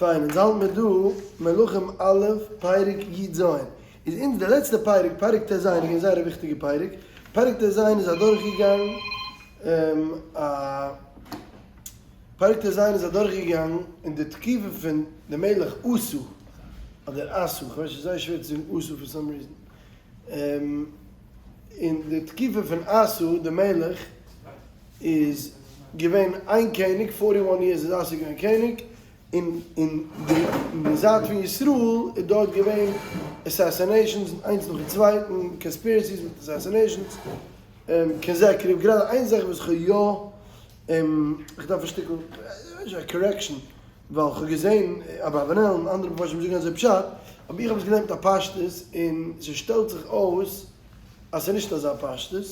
פיין, אונז האלט מיר דא מלכים א' פרק י ז, איז אונז די לעצטע פרק, פרק ט ז איז געווען זייער א וויכטיגע פרק, פרק ט ז איז אדורכגעגאנגען א פרק ט ז איז אדורכגעגאנגען אין די תקופה פון די מלך אסא, אדער אסא, כ'ווייס נישט, ס'איז זייער שווער צו זאגן אסא for some reason, אין די תקופה פון אסא די מלך איז געווען איין קעניג, forty one years איז אסא געווען קעניג, און אין די זייט פון ישראל איז דארט געווען assassinations איינס נאכן צווייטן, conspiracies מיט assassinations, consecutive, גראדע איין זאך וואס כ'האב יא, איך דארף א שטיקל correction, ווייל כ'האב געזען אברבנאל און אנדערע מפרשים זאגן אזוי פשט, אבער איך האב עס געלערנט מיט א פשטות און ס'שטעלט זיך אויס אז ס'איז נישט אזא פשטות,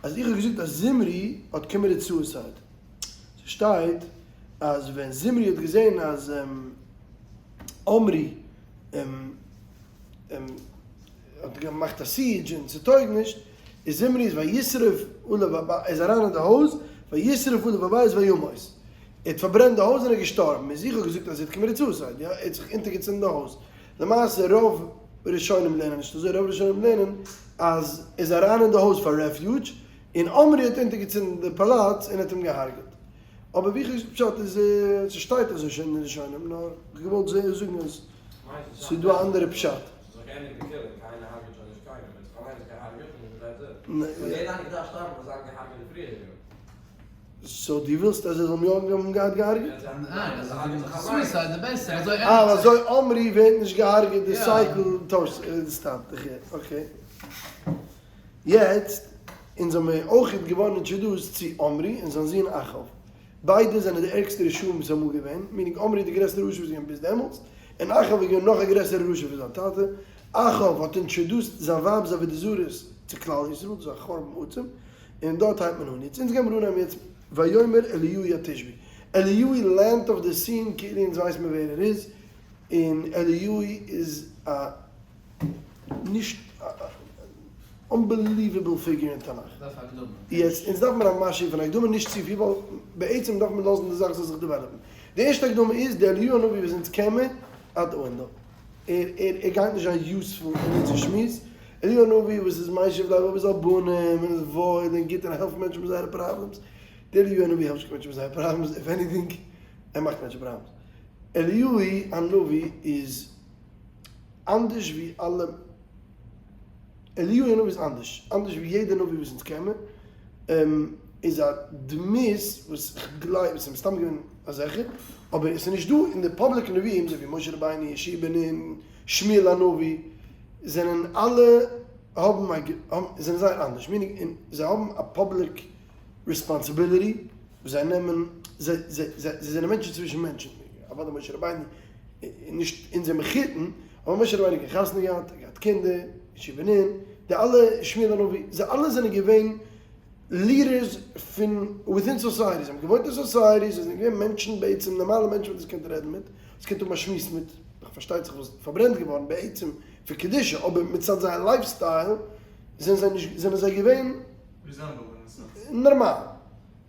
אז איך האב געזאגט אז זמרי האט committed suicide. ס'שטייט אז ווען זמרי האט געזען אז עמרי האט געמאכט א siege און ס'טויג נישט, איז זמרי איז וישרף עליו הבית, איז אריין אין די הויז, וישרף עליו הבית וימת. ער האט פארברענט די הויז און ער איז געשטארבן. איז איך האב געזאגט אז ער האט committed suicide, יא, ער האט זיך אונטערגעצינדן די הויז. למעשה רוב ראשונים לערנען נישט אזוי, רוב ראשונים לערנען אז ער איז אריין אין די הויז פאר refuge, און עמרי האט אונטערגעצינדן די פאלאץ און האט אים געהארגעט. אבער ווי איך האב פשט איז ס'שטייט אזוי שוין אין די ראשונים, נאר איך האב געוואלט זאגן אז ס'איז דא א אנדערע פשט. so דו ווילסט אז ער זאל אים יא האבן געהאט געהארגעט? ניין, אז ער זאל suicide איז בעסער, אזוי ענדיגט זיך. אה, אזוי עמרי ווערט נישט געהארגעט, די cycle טוישט זיך, סטאפט, איך הער, okay. יעצט, אונז האמיר אויכעט געווארן introduced צו עמרי און זיין זון אחאב. ביידע זענען די ערגסטע רשעים וואס איז אמאל געווען, meaning עמרי איז די גרעסטע רשע וואס איז געווען ביז דעמאלטס, און אחאב איז געווען נאך א גרעסערע רשע פון זיין טאטע. אחאב האט introduced זיין ווייב'ס עבודה זרות צו כלל ישראל, דאס איז א חורבן עצום. און דארט הייבט מען אן. יעצט אונז גיימיר אנהייבן יעצט ויאמר אליהו התשבי. אליהו land אויף די scene כאילו אונז ווייסט מיר ווער ער איז, און אליהו איז א נישט unbelievable figure אין תנך. יעצט אונז דארף מיר א משהו פון הקדמה נישט צופיל ווייל בעצם דארף מען לאזן די זאך זאל זיך develop ן. די ערשטע הקדמה איז די אליהו הנביא וואס אונז קען מיר out the window. ער ער ער גייט נישט זיין useful אין אונזער שמועס. אליהו הנביא וואס איז משיב לב אבות על בנים און איז וואויל און גוט און העלפט מענטשן מיט זייערע problems. דער אליהו הנביא העלפט נישט קיין מענטשן מיט זייערע problems, if anything ער מאכט מענטשן problems. אליהו הנביא איז אנדערש ווי אלע, אליהו הנביא איז אנדערש, אנדערש ווי יעדע נביא וואס אונז קען מיר, איז א דמות וואס איך גלייב, עס איז מסתם געווען אזעלכע, אבער עס איז נישט דא אין די public נביאים אזוי ווי משה רבינו, יהושע בן נון, שמואל הנביא, זענען אלע האבן א זענען זייער אנדערש, meaning אין זיי האבן א public responsibility וואס זיי נעמען, זיי זיי זיי זענען מענטשן צווישן מענטשן, אוודאי משה רבינו איז נישט אונזער מחותן, אבער משה רבינו האט חתונה געהאט, געהאט קינדער, יהושע בן נון, די אלע שמואל הנביא, זיי אלע זענען געווען leaders פון within society, זיי האבן געוואוינט אין society, זיי זענען געווען מענטשן בעצם, נארמאלע מענטשן וואס דו האסט געקענט רעדן מיט, האסט געקענט האבן א שמועס מיט, פארשטייט זיך וואס פארברענט געווארן בעצם פון קדושה, אבער מצד זייער lifestyle זענען זיי נישט, זענען זיי געווען נארמאל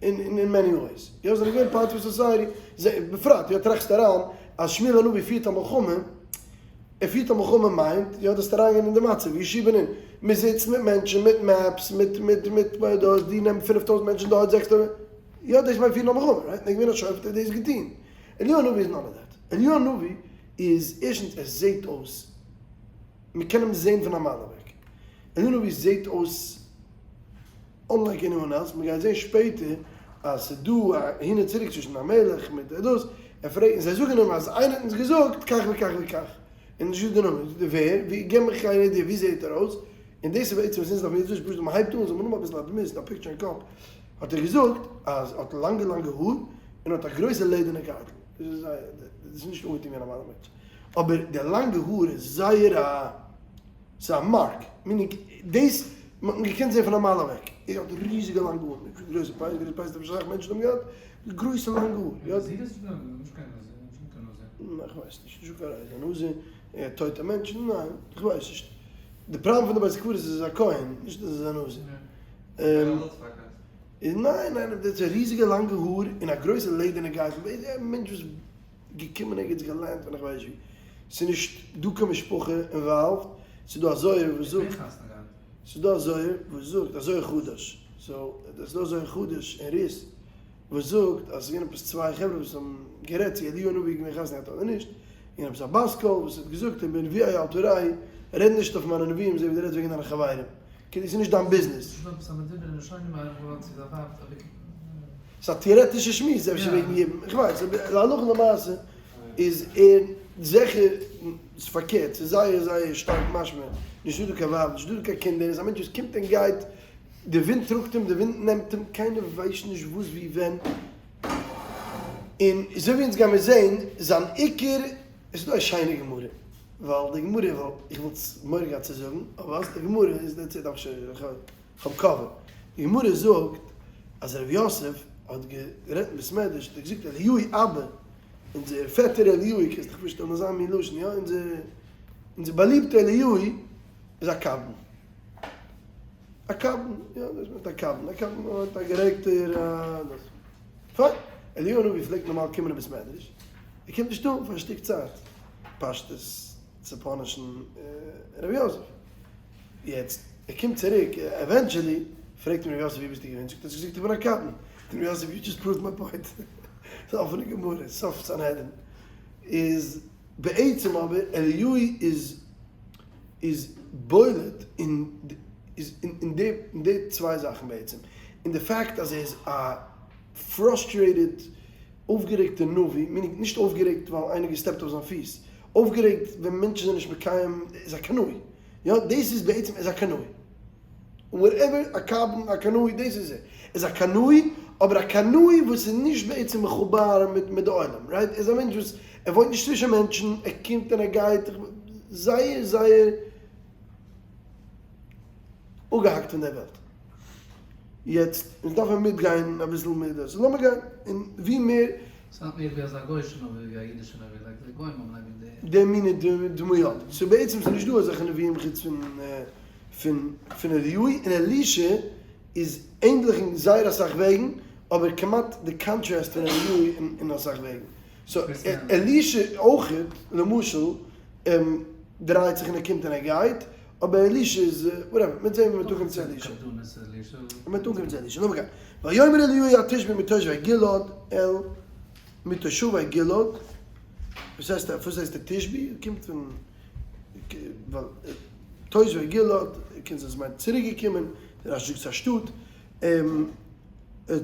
אין many ways, יא זיי זענען געווען part פון society, בפרט יא טראכסט אריין אז שמואל הנביא פירט א מלחמה, ער פירט א מלחמה מיינט יא דארפסט אריינגיין אין די מצב, יהושע בן נון, מען זיצט מיט מענטשן מיט maps מיט מיט מיט דאס, די נעמען 5000 מענטשן דארט 6000, יא דאס מיינט פירן א מלחמה, right? ער איז געווען א שופט ער האט דאס געטון, אליהו הנביא איז none of that, אליהו הנביא איז ערשטנס ער זעט אויס, מען קען אים זען פון א מייל אוועק, אליהו הנביא זעט אויס unlike anyone else, מען גייט זען שפעטער אז ס'איז דא א הין און צוריק צווישן המלך מיט דאס, ער פרעגט און זיי זאגן אים אז איינער האט אונז געזאגט כך וכך וכך, און נישט געזאגט די נאמען, זאגט ער ווער, ווי, געב מיך אן idea ווי זעט ער אויס, און דאס איז בעצם וואס אונז דארפן יעצט וויסן, פשוט מען הייבט אן זאל מען האבן אביסל א דמות און א picture אין קאפ, האט ער געזאגט אז ער האט לאנגע לאנגע האר און האט א גרויסע לעדערנע גארטל, דאס איז זייער, דאס איז נישט אנגעטון ווי א נארמאלער מענטש, אבער די לאנגע האר איז זייער א. ס'איז א mark, meaning דאס מ'האט אים געקענט זען פון א מייל אוועק, ער האט ריזיגע לאנגע האר, נישט גרויסע פאות, גרויסע פאות האט אסאך מענטשן האבן געהאט, גרויסע לאנגע האר, יא. נזיר איז נישט קיין נזיר, נישט קיין נזיר. ניין כ'ווייס נישט, נישט קיין רייזע נזיר, ער האט טויטע מענטשן, ניין כ'ווייס נישט, די פראבלעם פון די בית הקברות איז ער איז א כהן, נישט אז ער איז א נזיר. ניין ניין, דאס איז ריזיגע לאנגע האר און א גרויסע לעדערנע גארטל, א מענטש וואס. געקומען ערגעץ געלערנט פון איך ווייס ווי, ס'איז נישט דא קיין משפחה involved, ס'איז דא א זוהר וואס זאגט, ס'איז דא א זוהר וואס זאגט, א זוהר חדש, so ס'איז דא א זוהר חדש אין רות וואס זאגט אז ס'איז געווען עפעס צוויי חברה וואס האבן גערעדט צו אליהו הנביא איז געווען חתונה געהאט אדער נישט, און עפעס א בת קול וואס האט געזאגט איך בין נביאי אל תרעו, רעד נישט אויף מיינע נביאים אזוי ווי דו רעדסט וועגן דיינע חברים, כאילו ס'איז נישט דיין ביזנעס. ס'איז א טעארעטישע שמועס אפשר וועגן יבום, איך ווייס, אבער להלכה למעשה איז ער זיכער, ס'איז פארקערט, ס'איז זייער זייער שטארק משמע, נישטא דא קיין ווייב, נישטא דא קיין קינדער, ער איז א מענטש וואס קומט און גייט, די ווינט טראגט אים, די ווינט נעמט אים, קיינער ווייסט נישט וואס ווי ווען, און אזוי ווי אונז גיימיר זעהן, זיין עיקר, עס איז דא א שיינע גמרא, ווייל די גמרא, ווייל איך וואלט מורא געהאט צו זאגן, אבער אז די גמרא איז דער צו דארף שוין, איך האב cover, די גמרא זאגט אז ר' יוסף האט גערעדט אין בית מדרש, האט ער געזאגט אליהו אבא, אונזער פעטער אליהו, קענסט דיך פארשטעלן אזא מין לשון, יא, אונזער באליבטע אליהו איז א קבן. א קבן, יא דאס מיינט א קבן, א קבן מיינט א גערעגטער א דאס. פיין, אליהו הנביא פלעגט נארמאל קומען אין בית מדרש, ער קומט נישט אן פאר א שטיק צייט, פשטות צו punish ן ר' יוסף. יעצט ער קומט צוריק, eventually פרעגט אים ר' יוסף ווי ביסטו געווען, זאגט ער האסט געזאגט איך בין א קבן, זאגט אים ר' יוסף you just proved my point, ס'איז א אפענע גמרא, סוף סנהדרין איז בעצם אבער אליהו איז איז בולט אין אין די צוויי זאכן בעצם, אין די פאקט אז ער איז א frustrated אויפגערעגטע נביא, meaning נישט אויפגערעגט ווייל איינער געסטעפט אויף זיין פיס, אויפגערעגט ווען מענטשן זענען נישט מקיים, איז א קנאי, יא דאס איז בעצם ער איז א קנאי. whatever, א קבן, א קנאי, דאס איז ער. ער איז א קנאי, אבער א קנאי וואס איז נישט בעצם מחובר מיט מיט די עולם, right? ער איז א מענטש וואס ער וואוינט נישט צווישן מענטשן, ער קומט און ער גייט, זייער זייער אפגעהאקט פון דער וועלט. יעצט, אונז דארפן מיטגיין אביסל מיט דאס, לאמיר גיין, און ווי מער. ס'האט מער ווי אזא גוי'אישע נביא ווי א אידישע נביא, like די גוים האבן אייביג די. די מיני דמויות. so בעצם ס'נישט דא אזעלכע נביאים חוץ פון פון פון אליהו, און אלישע איז ענדליך אין זייער אסאך וועגן, אבער כמעט די contrast פון אליהו אין אסאך וועגן. so אלישע אויכעט, למשל, דרייט זיך און ער קומט און ער גייט, אבער אלישע איז, whatever, מ'וועט זען ווען מ'וועט אנקומען צו אלישע. מ'וועט אנקומען צו אלישע, לאמיר גיין. ויאמר אליהו התשבי מתושבי גלעד אל מתושבי גלעד, וואס הייסט וואס הייסט התשבי? ער קומט פון ווייל תושבי גלעד, קען זיין ס'מיינט צוריק געקומען, רש"י זאגט ס'איז א שטאט,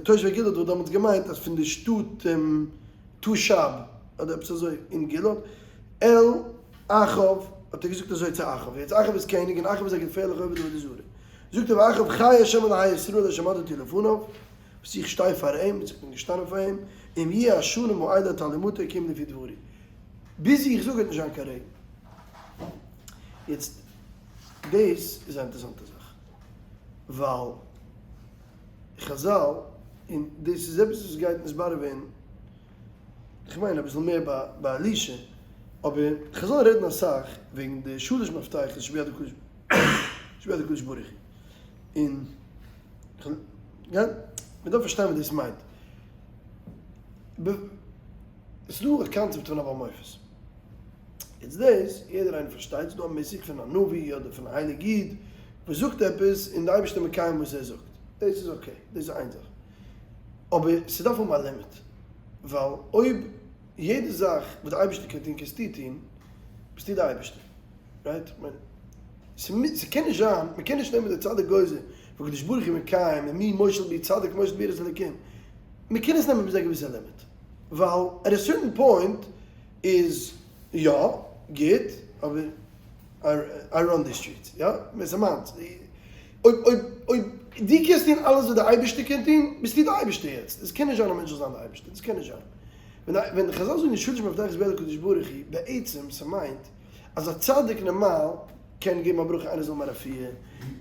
תושבי גלעד וואלט דעמאלטס געמיינט אז פון די שטאט תשב אדער עפעס אזוי אין גלעד, אל אחאב, האט ער געזאגט אזוי צו אחאב, יעצט אחאב איז קעניג און אחאב איז א געפערליכע עובד עבודה זרה, זאגט ער ואחאב חי ה' אלהי ישראל אשר עמדתי לפניו, וואס איך שטיי פאר אים, וואס איך בין געשטאנען פאר אים, אם יהיה השנים האלה טל ומטר כי אם לפי דברי, ביז איך זאג וועט נישט זיין קיין רעגן. יעצט דאס איז א אינטערעסאנטע זאך, ווייל חזל, און דאס איז עפעס וואס גייט נתברר ווערן, כ'מיין אביסל מער ביי אלישע, אבער חזל רעדן אסאך וועגן די שלש מפתחות שביד הקדוש שביד הקדוש ברוך הוא, און מען דארף פארשטיין וואס דאס מיינט. עס איז דא א קאנצעפט פון א בעל מופת. יעצט דאס, יעדער איינער פארשטייט, ס'איז דא א מושג פון א נביא אדער פון א הייליג איד וואס זאגט עפעס און די אייבערשטער מקיים וואס ער זאגט. דאס איז okay, דאס איז איין זאך. אבער ס'דארף האבן א לימיט, ווייל אויב יעדע זאך וואס די אייבערשטער קען טון קענסטו טון, ביסטו די אייבערשטער, right? כ'מיין, ס'קען נישט זיין, מ'קען נישט נעמען די צדיק גוזר והקדוש ברוך הוא מקיים און מי מושל בי צדיק מושל ביראת אלוקים, מ'קען עס נעמען ביז א געוויסע לימיט, ווייל at a certain point איז יא גוט, אבער I run the streets, יא? ווען ס'מיינט, אויב אויב אויב דו קענסט טון אלעס וואס דער אייבערשטער קען טון, ביסטו דער אייבערשטער יעצט, עס קען נישט זיין א מענטש זאל זיין דער אייבערשטער, דאס קען נישט זיין. ווען ווען חזל זאגן שלש מפתחות ביד הקדוש ברוך הוא, בעצם ס'מיינט אז א צדיק נארמאל קען געבן א ברכה איינער זאל האבן א רפואה,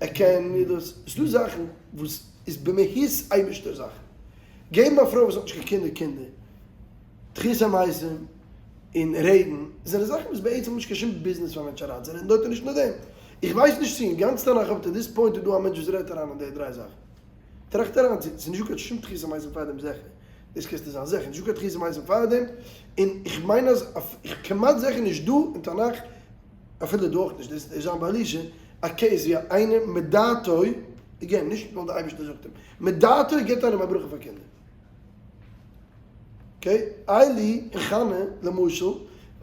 ער קען דאס, ס'דא זאכן וואס איז במהות אייבערשטער זאכן, געבן א פרוי וואס האט נישט קיין קינדער קינדער, תחיית המתים און רעגן זענען זאכן וואס בעצם האבן נישט קיין שום ביזנעס פאר מענטש אריינצורעדן דארט און נישט נאר דעם. איך ווייס נישט צו אין גאנץ תנך up to this point איז דא א מענטש וואס רעדט אריין אין די דריי זאכן. טראכט אריין צו ס'איז נישטא קיין שום תחיית המתים פאר דעם זיכער. דאס קענסטו זיין זיכער, נישטא קיין תחיית המתים פארדעם, און איך מיין אז איך כמעט זיכער נישט דא אין תנך, אפילו דא אויך נישט, דאס איז זיין ביי אלישע, א case ווי איינער מדעתו, again, נישט ווייל די אייבערשטער זאגט אים, מדעתו גיבט איינעם א ברכה פאר קינדער. okay, עלי און חנה למשל,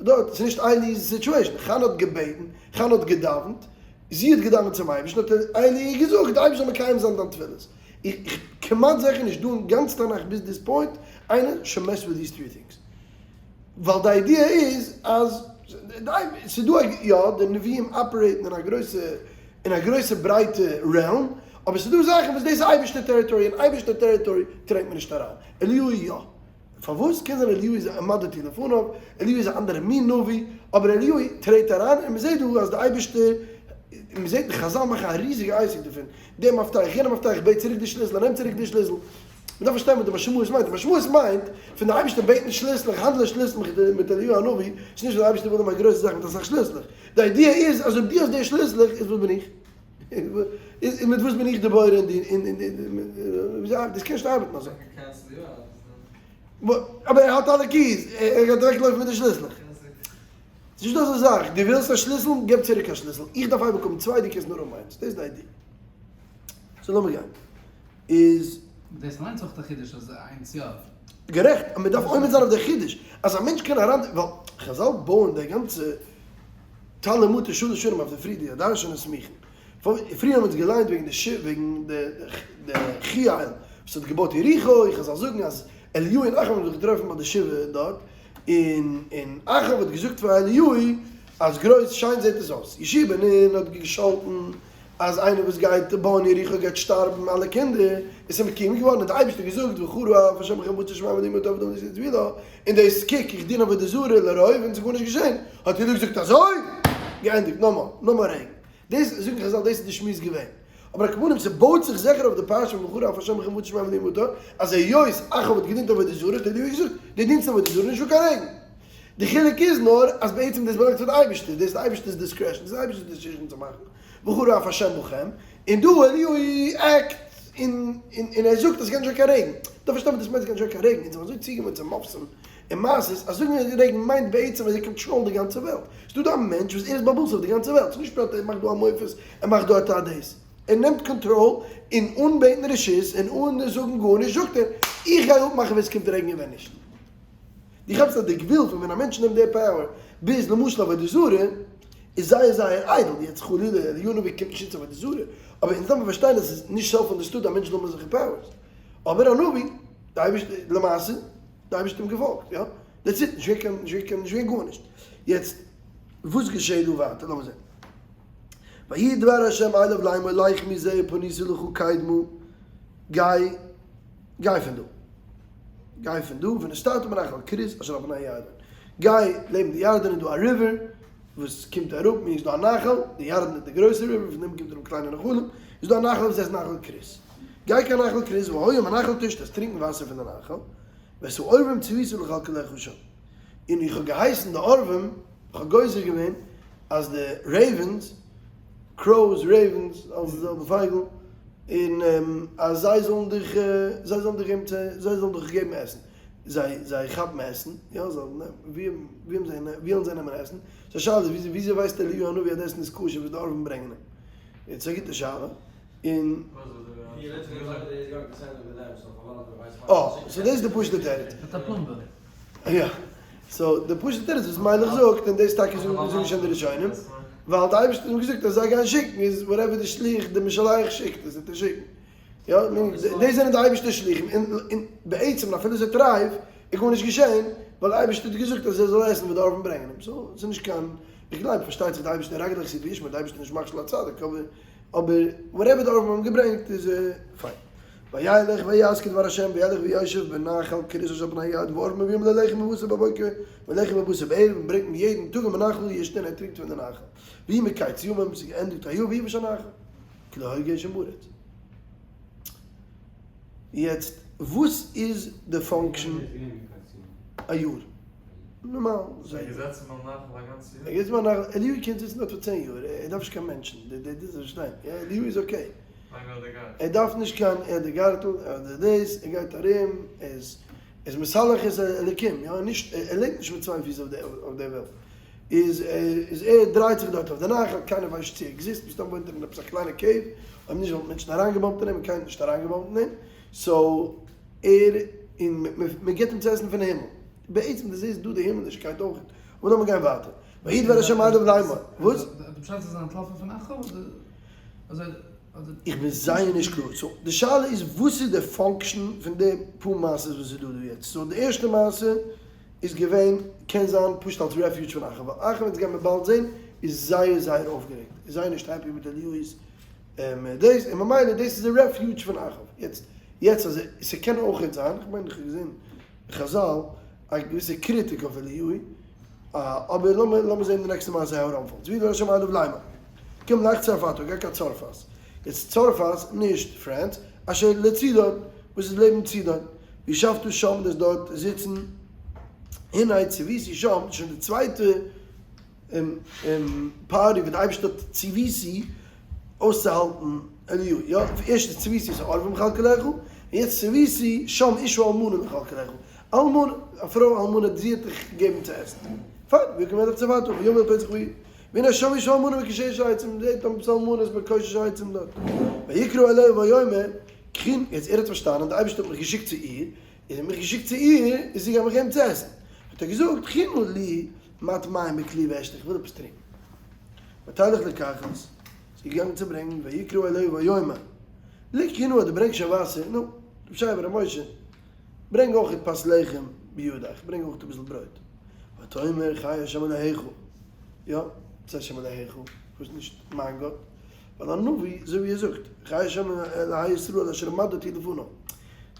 דארט איז נישט עלי'ס situation, חנה האט געבעטן, חנה האט געדאווענט, זי האט געדאווענט צום אייבערשטן, האט עלי איר געזאגט, די אייבערשטער זאל מקיים זיין דיין תפילות. איך כמעט זיכער נישט דא אין גאנץ תנך ביז this point איינער שמעסט with these three things. ווייל די idea איז אז ס'איז דא א, יא, די נביאים operate ן אין א גרויסע, אין א גרויסע ברייטע realm, אבער ס'איז דא זאכן וואס דאס איז אייבערשטער territory, און אייבערשטער territory טרעט מען נישט אריין. אליהו יא. פארוואס? קען זיין אליהו איז עמדתי לפניו, אליהו איז א אנדערע מין נביא, אבער אליהו טרעט אריין און מ'זעט דא אז די אייבערשטער, מ'זעט אין חזל מאכן א ריזיגע עסק דערפון, דער מפתח, יענער מפתח, בעט צוריק די שליסל, נעם צוריק די שליסל. מ'דארף פארשטיין וואס די משמעות מיינט, די משמעות מיינט, פון די אייבערשטער בעטן שליסלעך, האנדלען שליסלעך מיט אליהו הנביא, ס'איז נישט אז די אייבערשטער וויל האבן א גרויסע זאך מיט אסאך שליסלעך, די idea איז אז אויב דו האסט די שליסלעך, איז וואס בין איך? און מיט וואס בין איך די בורא און די און און דאס קען נישט ארבעטן אזוי. אבער ער האט אלע keys, ער גייט אוועק לויפן מיט די שליסלעך. ס'איז נישט דא אזא זאך, דו ווילסט א שליסל, געב צוריק א שליסל, איך דארף אייביג האבן צוויי, דו קענסט נאר האבן איינס, דאס איז די idea. so לאמיר גיין. איז. דאס אליינס אויך א חידוש אז איינס יא. גערעכט, אז מ'דארף עומד זיין אויף די חידוש, אז א מענטש קען אריין, ווייל חזל בויען די גאנצע טל ומטר שלש שנים אויף די פריערדיגע דרשן סמיכין. פריער האבן אונז געליינט וועגן די ש וועגן די די חיאל וואס האט געבויט יריחו, חזל זאגן אז אליהו און אחאב האבן זיך געטראפן ביי די שבעה דארט, און און אחאב האט געזאגט פאר אליהו אז גרויס שיין זעט עס אויס, יהושע בן נון האט געשאלטן אז איינער וואס גייט בויען יריחו גייט שטארבן אלע קינדער, עס איז מקוים געווארן, האט די אייבערשטער געזאגט וחרה אף ה' בכם בצר שמים ואדומים טוב אדם נישט יצביע און דאס קוק איך דין עבודה זרה לרוב און ס'איז גארנישט געשען, האט אליהו געזאגט אזוי? געענדיגט, no more, no more רעגן. דאס זאגן חזל דאס איז די שמועס געווען. אבער על כל פנים ס'בויט זיך זיכער אויף די פרשה פון וחרה אף ה' בכם בצר שמים ואדומים טוב, אז היות אחאב האט געדינט עבודה זרה האט אליהו געזאגט, דו דינסט עבודה זרה נישטא קיין רעגן. די חילוק איז נאר אז בעצם דאס באלאנגט פאר די אייבערשטער, דאס איז די אייבערשטער'ס discretion, דאס איז די אייבערשטער'ס decision צו מאכן. וחרה אף השם בכם, און דא אליהו עקט און און ער זאגט אז ס'גייט נישט זיין קיין רעגן. דארף פארשטיין וואס דאס מיינט ס'גייט נישט זיין קיין רעגן, אונז זענען אזוי צוגעוואוינט צו מופתים און מעשות אז זאגן רעגן מיינט בעצם אז ער control ט די גאנצע וועלט. ס'דא דא א מענטש וואס ער איז בעל הבית אויף די גאנצע וועלט, ס'איז נישט פשט ער מאכט דא א מופת, ער מאכט דא א טאט דאס. ער נעמט קאנטראל און אן בעטן רשות און אן זאגן גארנישט זאגט ער איך גיי אפמאכן ווען ס'קומט רעגן און ווען נישט. דו כאפסט אז די גבול פון ווען א מענטש נעמט די power ביז למשל עבודה זרה איז זייער זייער איידל, יעצט חלילה אליהו הנביא קומט נישט צו עבודה זרה, אבער אונז דארף מען פארשטיין אז עס איז נישט self understood א מענטש זאל האבן אזעלכע powers, אבער א נביא, די אייבערשטער, למעשה, די אייבערשטער האט אים געפאלגט, יא, that's it, נישט געווען קיין, נישט געווען קיין, נישט געווען גארנישט. יעצט וואס געשעהט דא ווייטער, לאמיר זעהן. ויהי דבר ה' אליו לאמור לך מזה ופנית לך קדמה, גיי, גיי פון דא. גיי פון דא, ונסתרת בנחל כרית אשר על פני הירדן. גיי לעבן די ירדן איז דא א river וואס קומט אראפ, מיר איז דא א נחל, די ירדן איז די גרויסע river, פון דעם קומט אראפ קליינע נחלים, איז דא א נחל וואס הייסט נחל כרית. גיי קיין נחל כרית, והיה מנחל תשתה, וועסט טרינקן וואסער פון די נחל, ואת העורבים צויתי לכלכלך שם. און איך האב געהייסן די עורבים, איך האב גוזר געווען אז די ravens, crows, ravens, אלעס די זעלבע פייגל, און אז זיי זאלן דיך, זיי זאלן דיך געבן צו, זיי זאלן דיך געבן עסן. זיי, זיי כאפן עסן, יא, זיי, ווי, ווי האבן זיי, ווי וועלן זיי נעמען עסן? ס'איז א שאלה, ווי, וויאזוי ווייסט אליהו הנביא אז די עסן איז כשר וואס די עורבים ברענגען אים? איז א גוטע שאלה, און. אה, so דאס איז די פשוט'ע תירוץ. מיט א plumber. יא. so די פשוט'ע תירוץ וואס מיילעך זאגט, און דאס טאקע זאגן שוין די ראשונים, ווייל די אייבערשטער האט אים געזאגט אז זיי גייען שיקן, איז whatever די שליח, די משלח שיקט, דאס וועט ער שיקן. יא, דאס זענען די אייבערשטער'ס שליחים, און בעצם אפילו ס'איז טרייף, איז גארנישט געשען, ווייל די אייבערשטער האט געזאגט אז ער זאל עסן וואס די עורבים ברענגען אים, so ס'איז נישט קיין, איך גלייב פארשטייט זיך די אייבערשטער רגלך יסיט וישמע, די אייבערשטער איז נישט מכשיל א צדיק, אבער אבער whatever די עורבים האבן געברענגט איז פיין. וילך ויעש כדבר השם וילך וישב בנחל כרית אשר על פני הירדן והעורבים מביאים לו לחם מבשר בבוקר ולחם מבשר בערב און ברענגט אים יעדן טאג ומנחלה ישתה און ער טרינקט פון די נחל ויהי מקץ ימים ס'איז געענדיגט א יאר ויבש הנחל כי לא היה גשם בארץ. יעצט וואס איז די function א יאר? נארמאל. ער איז געזעצן ביים נחל א גאנצע יאר? ער געזעצן ביים נחל, אליהו קען זיצן דארט פאר 10 יאר, ער דארף נישט קיין מענטשן, דאס איז פארשטיין, יא אליהו איז okay. לאנג האט דער גארטל. ער דארף נישט קיין, ער האט די גארטל, ער האט די דאס, ער גייט ארום, ער איז. איז מסלח איז אלוקים, יא, נישט, ער לעבט נישט מיט צוויי פיס אויף די וועלט, איז איז ער דרייט זיך דארט אויף די נחל, קיינער ווייסט נישט צו ער exist, מסתם וואוינט ער אין עפעס א קליינע cave, אויב נישט וואלטן מענטשן אריינגעבאמפט אין אים, און קיינער האט נישט אריינגעבאמפט אין אים, so ער, און מען גיבט אים צו עסן פון הימל, בעצם דו זעסט דא די הימלישקייט אויך, אבער לאמיר גיין ווייטער, ויהי דבר השם אליו לאמור, וואס? די פשט איז אנטלאפן פון אחאב אדער אזוי? איך בין זייער נישט קלאר. so די שאלה איז וואס איז די function פון די פאר מעשות וואס איז דא דא יעצט. so די ערשטע מעשה איז געווען קען זיין פשוט אלס refuge פון אחאב ווייל אחאב אונז גיימיר באלד זעהן איז זייער זייער אויפגערעגט איז זייער נישט happy מיט אליהו'ס דאס און ממילא דאס איז די refuge פון אחאב. יעצט יעצט אז ס'קען אויכעט זיין איך מיין איך האב געזעהן חזל א געוויסע קריטיק אויף אליהו אבער לאמיר לאמיר זעהן די נעקסטע מעשה how it unfolds ויהי דבר השם אליו לאמר קום לך צרפתה גיי קיין צרפת יעצט צרפת נישט France אשר לצידון וואס איז לעבן צידון וישבת שם דאס דארט זיצן הנה צויתי שם שוין די צווייטע party וואס די אייבערשטער האט צויתי אויסצוהאלטן אליהו, יא, ערשט איז צויתי את העורבים לכלכלך, און יעצט צויתי שם אשה אלמנה לכלכלך, אלמנה, א פרוי אלמנה זי האט דיך געגעבן צו עסן, פיין, ויקום מלך צרפתה, ויאמר אל פתח העיר, והנה שם אשה אלמנה מקוששת עצים, זעט עפעס אלמנות מקושש עצים דארט, ויקרא אליה ויאמר, קחי, יעצט ער האט פארשטאנען, די אייבערשטער האט מיך געשיקט צו איר, איז ער מיך געשיקט צו איר, און זי גייט מיך געבן צו עסן. האט ער געזאגט, קחי נא לי מעט מים בכלי ואשתה, איך וויל עפעס טרינקען. ותלך לקחת, זי איז געגאנגען צו ברענגען, ויקרא אליה ויאמר, לקחי נא, דו ברענגסט שוין וואסער, נו, רבי שייע בר' משה, ברענג אויך פת לחם בידך, ברענג אויך אביסל ברויט. ותאמר, חי השם אלהיך, יא, וואס הייסט השם אלהיך? וואס נישט מיין גאט? ווייל א נביא, אזוי ווי ער זאגט, חי השם אלהי ישראל אשר עמדתי לפניו.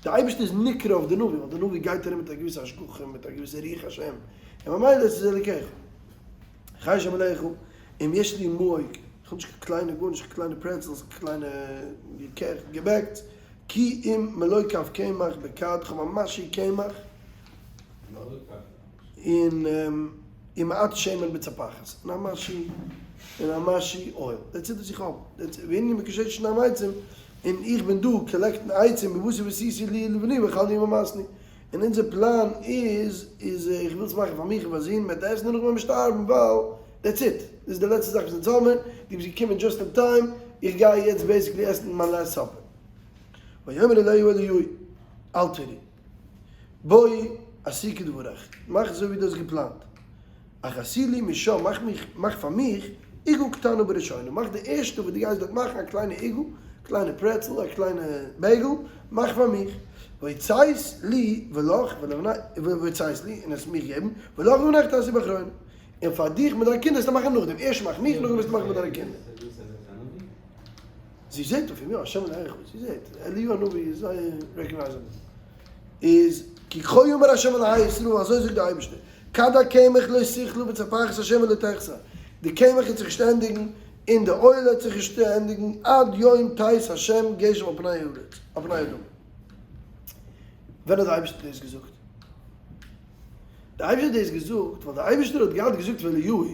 די אייבערשטער איז נקרא אויף די נביא, ווייל די נביא גייט ארום מיט א געוויסע השגחה, מיט א געוויסע רוח השם, און ממילא עס איז אלוקיך. חי השם אלהיך, אם יש לי מעוק, איך האב נישט קיין קליינע גארנישט, קיין קליינע pretzels, קיין קליינע געבעקטס, כי אם מלא כף קמח בכד, איך האב א משהו קמח, און און מעט שמן בצפחת, און א משהו, און א משהו oil, that's it וואס איך האב, that's it, והנני מקשט שנים עצים, און איך בין דא collect ן עצים, ובאתי ועשיתי לי ולבני ואכלנו ומתנו, און אונזער פלאן איז, איז איך וויל עס מאכן פאר מיך און פאר זון, מען וועט עסן און נאכדעם וועט מען שטארבן, ווייל that's it, דאס איז די לעצטע זאך וואס אונז האבן, דו ביסט געקומען just in time, איך גיי יעצט basically עסן מיין last supper. ויאמר אליה אליהו, אל תיראי. בואי עשי כדברך, מאך אזוי ווי דו האסט געפלאנט, אך עשי לי משם, מאך מיך, מאך פאר מיך, עוגה קטנה בראשונה, מאך די ערשטע וואס דו גייסט דארט מאכן, א קליינע עוגה, קליינע pretzel, א קליינע bagel, מאך פאר מיך, והוצאת לי ולך ולבני, והוצאת לי, און עס מיך געבן, ולך ולבניך תעשי באחרונה, און פאר דיך מיט דיינע קינדער וועסטו מאכן נאכדעם, ערשט מאך מיך, נאכדעם וועסטו מאכן פאר דיינע קינדער. זי זעט אויף אים, יא, השם אלהיך, זי זעט, אליהו הנביא איז זייער recognizable, איז כי כה אמר השם אלהי ישראל, אזוי זאגט דער אייבערשטער, כד הקמח לא תכלה וצפחת השמן לא תחסר, די קמח וועט זיך נישט ענדיגן, און די oil וועט זיך נישט ענדיגן, עד יום תת השם גשם על פני הארץ, על פני האדמה. ווען האט דער אייבערשטער דאס געזאגט? דער אייבערשטער האט דאס געזאגט ווייל דער אייבערשטער האט געהאט געזאגט פאר אליהו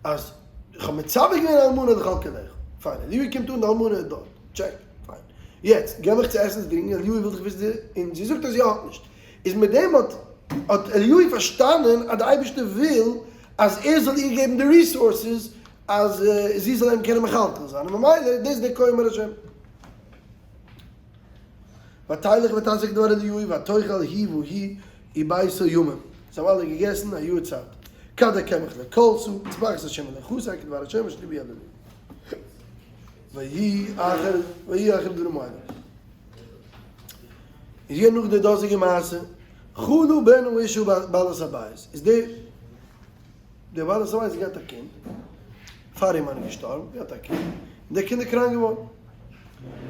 אז איך האב מצווה געווען א אלמנה לכלכלך, פיין, אליהו קומט אן די אלמנה איז דארט, check, פיין, יעצט געב מיך צו עסן צו טרינקען, אליהו וויל דאך וויסן די, און זי זאגט אז זי האט נישט, איז מיט דעם האט האט אליהו פארשטאנען אז דער אייבערשטער וויל אז ער זאל איר געבן די resources אז זי זאל אים קענען מכלכל זיין, און ממילא דאס איז דער כה אמר השם. ותלך ותעש כדבר אליהו ותאכל היא והוא וביתה ימים, זיי האבן אלע געגעסן א יאר צייט, כד הקמח לא כלתה, וצפחת השמן לא חסר כדבר השם אשר דיבר אליהו. ויהי אחר ויהי אחר דברים האלה. איז געווען נאך די דאזיגע מעשה, חלה בן האשה בעלת הבית, איז די די בעלת הבית האט געהאט א קינד, פאר איר מאן איז געשטארבן, געהאט א קינד, און דער קינד איז קראנק געווארן.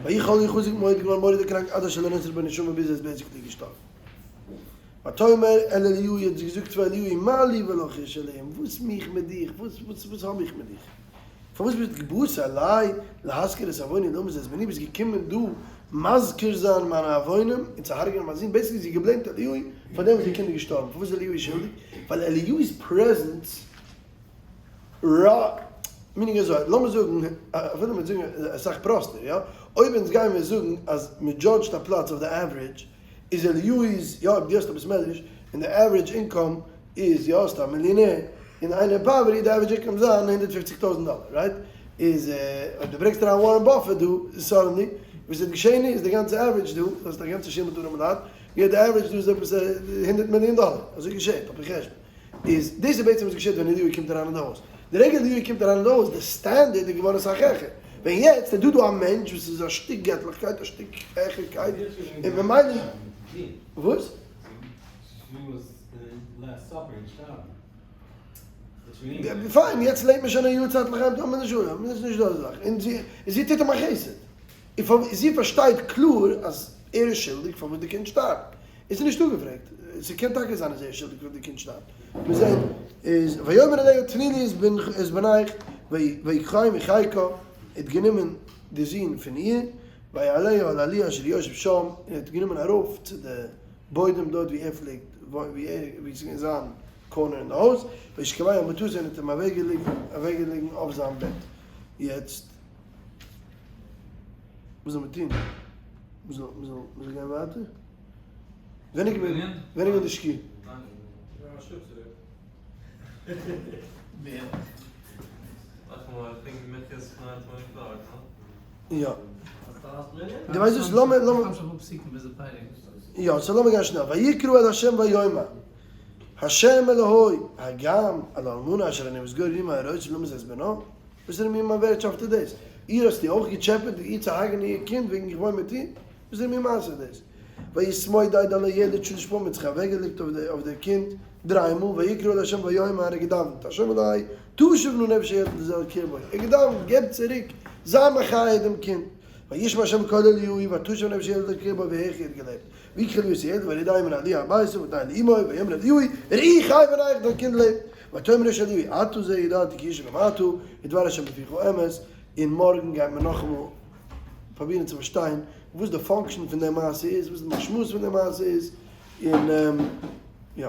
ויהי חולי חזק מאוד געווארן מורא'דיג קראנק עד אשר לא נותרה בו נשמה ביז ער איז basically געשטארבן. ותאמר אל אליהו האט זי געזאגט צו אליהו מה לי ולך איש אלהים וואס מיך מיט דיך וואס וואס וואס האב איך מיט דיך פארוואס ביסט כי באת אלי להזכיר את עווני להמית את בני ביסט געקומען דא מזכיר זיין מיינע עוונים און צו הרג'נען מיין זון basically זי גע blame ט אליהו פאר דעם וואס איר קינד איז געשטארבן פארוואס איז אליהו שולדיג ווייל אליהו'ס presence ר meaning אזוי, לאמיר זאגן, אפילו מיר זאגן אסאך פראסטער, יא? אויב אונז גייען מיר זאגן אז מען judge ט א פלאץ אויף די average, איז אליהו איז יא אויב דו האסט א בית מדרש און די average income איז יא האסט א מיליאנער און איינער אין poverty די average income זיין 150,000 דאלער right איז אויב דו ברענגסט אריין ווארען באפעט דא suddenly וואס וועט געשען איז די גאנצע average דא האסט א גאנצע שול מיט ארעמע לייט יא די average דא איז עפעס 100 מיליאן דאלער אזוי געשעט על פי חשבון איז דאס איז בעצם וואס געשעט ווען אליהו קומט אריין אין די הויז. די רגע אליהו קומט אריין אין די הויז, די standard איז געווארן אסאך העכער. ווען יעצט איז דא דא א מענטש וואס איז א שטיק געטליכקייט, א שטיק העכערקייט, און ממילא. וואס? פיין, יעצט לעבט מען שוין א יאר צייט לחיים טוב מיט די שלום, איז נישט דא אזא זאך. און זי טוט אים א חסד. און זי פארשטייט קלאר אז ער איז שולדיג פארוואס די קינד שטארבט. עס איז נישט אפגעפרעגט, ס'קען טאקע זיין אז ער איז שולדיג פאר די קינד שטארבט, מיר זעהן איז ויאמר אליה תני לי את בנך ויקחהו מחיקה, ער האט גענומען די זון פון איר, ויעלהו אל העלי' אשר יושב שם, און ער האט גענומען ארויף צו די בוידעם דארט ווי ער פלעגט ווי ער ווי ס'איז געווען זיין corner אין די הויז, וישכבהו על מטתו און האט אים אוועקגעליגן אויף זיין בעט, יעצט וואס זאל מען טון? מ'זאל מ'זאל מ'זאל גיין ווייטער? ווען איז געווען ווען איז געווען די שקיעה? יא. דו ווייסט וואס לאמיר לאמיר יא so לאמיר גיין שנעל ויקרא אל ה' ויאמר ה' אלוהי הגם על האלמנה אשר אני מתגורר עמה הרוצה להמית את בנה וואס איז מיר מיין ווערטשאפט איז דאס? איר האסטו אויך געטשעפעט איר צו הרג'נען איר קינד וועגן איך וואוין מיט איר? וואס איז מיר מעשה דאס? ויתמודד על הילד שלש פעמים האט זיך אוועקגעלייגט אויף דער קינד דריי מאל, ויקרא אל ה' ויאמר ער האט געדאווענט, ה' אלהי תשוב נא נפש הילד הזה אל קרבו, ער האט געדאווענט געב צוריק זיי מחיה דעם קינד, וישמע ה' בקול אליהו ותשב נפש הילד אל קרבו ויחי האט געלעבט, ויקח אליהו את הילד ויורידהו מן העלי' הביתה ויתנהו לאמו, ויאמר אליהו ראי חי בניך דיין קינד לעבט, ותאמר אשת אליהו אתה זה ידעתי כי איש אלקים אתה ודבר ה' בפיך אמת, און מארגן גייט מען נאכאמאל פרובירן צו פארשטיין וואס די function פון די מעשה איז, וואס די משמעות פון די מעשה איז, און יא.